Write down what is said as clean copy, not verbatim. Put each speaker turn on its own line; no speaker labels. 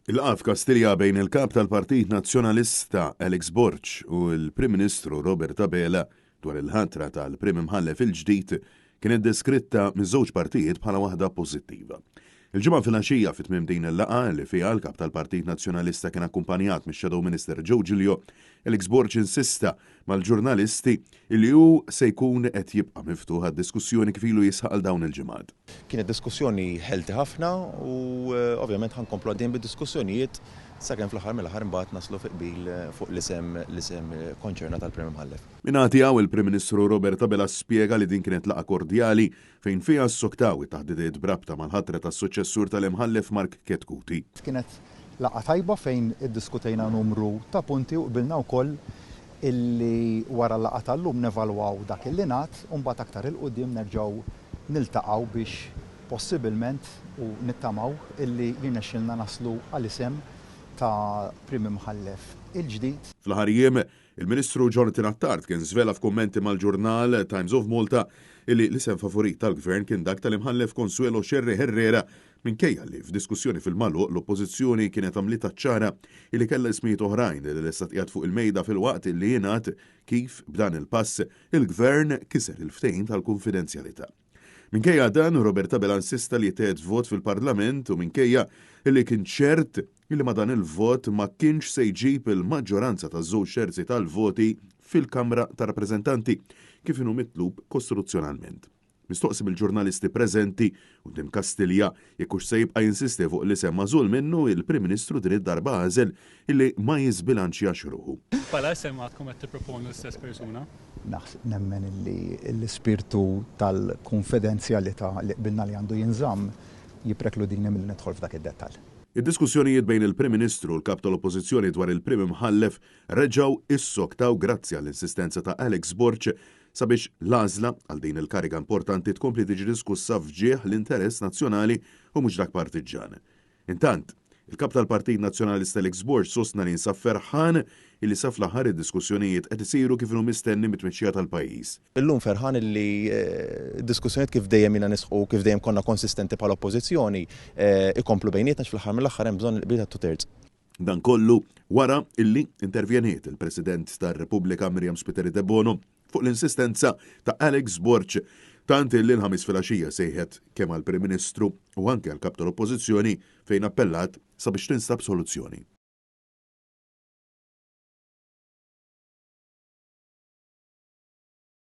Il-laqgħa f'Kastilja bejn il-Kap tal-Partit Nazzjonalista Alex Borg u l-Prim Ministru Robert Abela dwar il-ħatra tal-Prim Imħallef il-ġdid kienet deskritta miż-żewġ partijiet bħala waħda pożittiva. Il-Ġimgħa filgħaxija fi tmiem din il-laqgħa li fiha l-Kap tal-Partit Nazzjonalista kien akkumpanjat mix-Shadow Minister Joe Giglio, Alex Borg insista mal-ġurnalisti li hu se jkun qed jibqa' miftuħ għad-diskussjoni kif ilu jisħaq għal dawn il-ġimgħat.
Kienet diskussjoni healthy ħafna u ovvjament ħa nkomplu għaddejjin bid-diskussjonijiet sakemm fl-aħħar mill-aħħar imbagħad naslu fi qbil fuq l-isem l-isem konċernat għall-Prim Imħallef.
Min-naħa tiegħu, il-Prim Ministru Robert Abela spjega li din kienet laqgħa kordjali fejn fiha ssoktaw it-taħdidiet b'rabta mal-ħatra tas-suċċessur tal-Imħallef Mark Chetcuti.
Kienet laqgħa tajba fejn iddiskutejna numru ta' punti u qbilna wkoll illi wara l-laqgħa tal-lum nevalwaw dak illi ngħad u mbagħad aktar 'il quddiem nerġgħu niltaqgħu biex possibilment u nittamaw illi jirnexxilna naslu għal isem ta' Prim Imħallef il-ġdid.
Fl-aħħar jiem, il-Ministru Jonathan Attard kien żvela f'kummenti mal-ġurnal Times of Malta illi l-isem favorit tal-Gvern kien dak tal-Imħallef Consuelo Scerri Herrera minkejja li f'diskussjoni fil-magħluq l-Oppożizzjoni kienet għamlitha ċara illi kellha ismijiet oħrajn li lesta tqiegħed fuq il-mejda filwaqt illi jingħad kif b'dan il-pass il-Gvern kiser il-ftehim tal-kunfidenzjalità. Minkejja dan, Robert Abela insista li jittieħed vot fil-Parlament u minkejja li kien ċert li ma' dan il-vot ma kienx se jġib il-maġġoranza ta' żewġ terzi tal-voti fil-Kamra tar-Rappreżentanti kif inhu mitlub kostituzzjonalment. Mistoqsi mill-ġurnalisti preżenti quddiem Kastilja jekk hux se jibqa' jinsisti fuq l-isem magħżul minnu, il-Prim Ministru din id-darba għażel illi ma jiżbilanċjax ruħu.
Bħala isem għadkom qed tipproponu l-istess persuna?
Naħseb, nemmen illi l-ispirtu tal-kunfidenzjalità li qbilna li għandu jinżamm jipprekludini milli nidħol f'dak id-dettall.
Id-diskussjonijiet bejn il-Prim Ministru u l-Kap tal-Oppożizzjoni dwar il-Prim Imħallef reġgħu issoktaw grazzi għall-insistenza ta' Alex Borg sabiex l-għażla għal din il-kariga importanti tkompli tiġi diskussa f'ġieħ l-interess nazzjonali u mhux dak partiġġan. Intant, il-Kap tal-Partit Nazzjonalista Alex Borg sostna li jinsab ferħan illi sa fl-aħħar id-diskussjonijiet qed isiru kif inhu mistenni mit-tmexxija tal-pajjiż.
Illum ferħan illi d-diskussjonijiet kif dejjem ilna nisħqu u kif dejjem konna konsistenti bħala Oppożizzjoni ikomplu bejnietna għax fl-aħħar mill-aħħar hemm bżonn il-qbil ta' two thirds.
Dan kollu wara illi intervjeniet il-President tar-Repubblika Myriam Spiteri Debono fuq l-insistenza ta' Alex Borg tant illi l-Ħamis filgħaxija sejħet kemm għall-Prim Ministru u anke għall-Kap tal-Oppożizzjoni fejn appellat sabiex tinstab soluzzjoni.